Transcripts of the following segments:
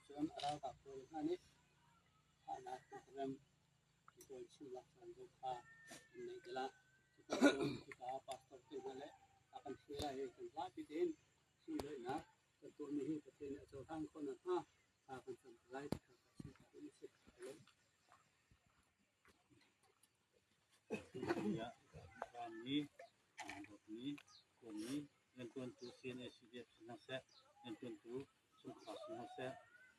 Cun a ralkap pawl hna nih thahnak program tuan chimnak caan zong kha an neih te lai. Cuticun hika pastor te hna le a kan hruai lai i kan zapi tein sunlawinak kan tuahmi hi Pathian nih a cohlan khawh nakhnga thla kan cam te lai ti kha ka chim ta duhmi a si. Rammi, dawtmi, kawmmi, rianṭuantu CNA-CDF si hna seh, rianṭuantu chungkhar si hna seh,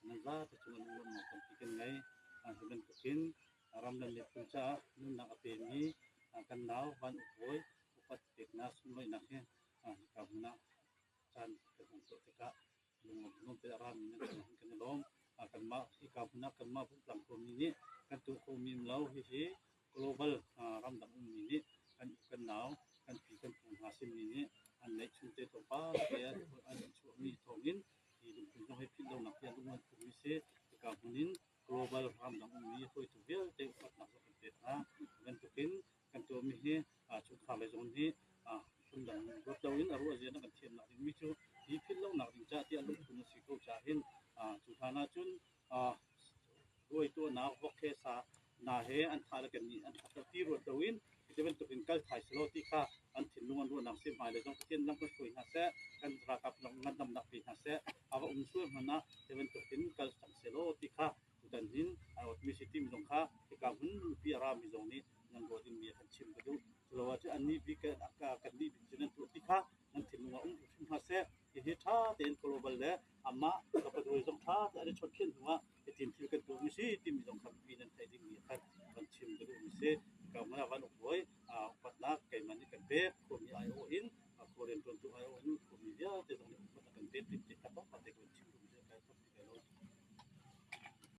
nan zate cungah lunglawmhnak tampi kan ngei. Hi bantukin ram le miphun caah nunnak a pemi kan nau Van Uk Bawi upat peknak sunlawihnak hi hika hmun ah caan kan hman tuah tikah lunglawm te a rami nan cungah hin kan i lawm. Kanmah hika hmun ah kanmah Bungtlang khuami nih kan tuah khomi um lo. Hihi global ramdang ummi nih kan u kan nau, kan pi kan pu hna simi nih an neihchun te tlawmpal te an i chuahmi thawngin hi lungphun zong hi philh lonak tiah lung an phumi si. Hika hmun in global ramdang ummi hruaitu vialte upatnak zong kan pek hna. Bantukin kan tuahmi hi chungkhar lei zong nih phundang ruat loin a ruah zia na kan thiamnak dingmi cu hi philh lonak ding caah tiah lungphun a si ko caah hin cu hlan ahcun ruai tuahnak vok he sa na he an thah le kannih an that lo ti ruat loin hi bantukin kal thai selaw ti kha an thinlung an ruahnak si. Hmailei zong Pathian lam kan hruai hna seh, kan ralkap zong ngandamnak pe hna seh, a va um sual hmanh ah hi bantukin kal cang selaw ti kha tutan hin ai awtmi si timi zong kha hika hmun lupi a rami zong nih nan ruah dingmi a kan chim ka duh. Culo ahcun annih bik kannih bik cu nan tuah ti kha nan thinlung ah um hrim hna seh. Hihi ṭha tein global le amah ka paduai zong ṭha tein an i chawnhkhianh hnuah hitin thil kan tuahmi si timi zong kha mipi nan theih dingmi khan van chim ka duhmi si. Hika hmun ah van uk bawi upatnak keimah nih kan pek. Khuami aiawh in, khua rianṭuantu aiawh in khuami vialte zong nih upat a kan pek ti kha tlawmpal te ka van chim duh.